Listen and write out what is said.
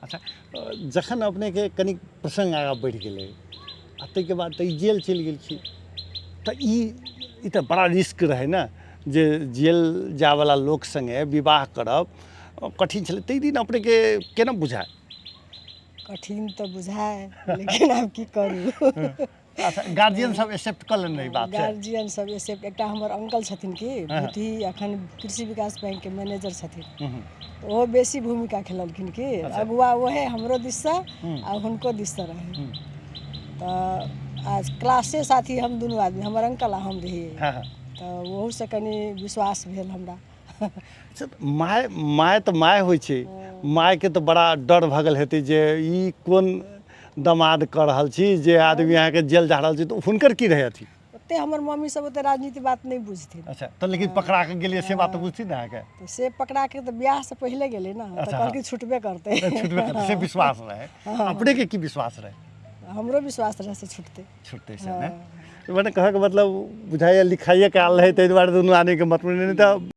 अच्छा, जखन अपनेके कनि प्रसङ्ग आगाँ बढ़ि गेलै आ ताहिके बाद तऽ ई जेल चलि गेलखिन, तऽ ई ई तऽ बड़ा रिस्क रहै ने जे जेल जायवला लोक सङ्गे विवाह करब कठिन छलै। ताहि दिन अपनेके केना बुझायल? कठिन तऽ बुझाय, लेकिन आब की करू। अच्छा, गार्जियन सब एक्सेप्ट कऽ लेने ई बात? गार्जियन सब एक्सेप्ट, एकटा हमर अंकल छथिन कि भूतही, अखन कृषि विकास बैंक के मैनेजर छथिन, तऽ ओहो बेसी भूमिका खेललखिन कि अगुआ ओहे हमरो दिससँ आ हुनको दिससँ रहै। तऽ आ क्लासे साथी हम दुनू आदमी, हमर अंकल आ हम रहियै। तऽ ओहूसँ कनि विश्वास भेल हमरा। अच्छा, माय, माय तऽ माय होइ छै, मायके तऽ बड़ा डर भऽ गेल हेतै जे ई कोन दमाद कऽ रहल छी जे आदमी अहाँके जेल जा रहल छै। तऽ हुनकर की रहै अथी? ओते हमर मम्मी सब ओते राजनीति बात नहि बुझथिन। अच्छा, तऽ लेकिन पकड़ा के गेलियै से बात तऽ बुझथिन ने अहाँके? तऽ से पकड़ा के तऽ बियाह से पहिले गेलै ने, तऽ कहलखिन छुटबे करतै। छुटबे करतै से विश्वास रहै। अपने के की विश्वास रहै? हमरो विश्वास रहै से छुटतै। छुटतै से ने, मने कहऽके मतलब बुझाइए लिखाइए के आयल रहै, ताहि दुआरे दुनू आदमीके मतलब नहि तऽ।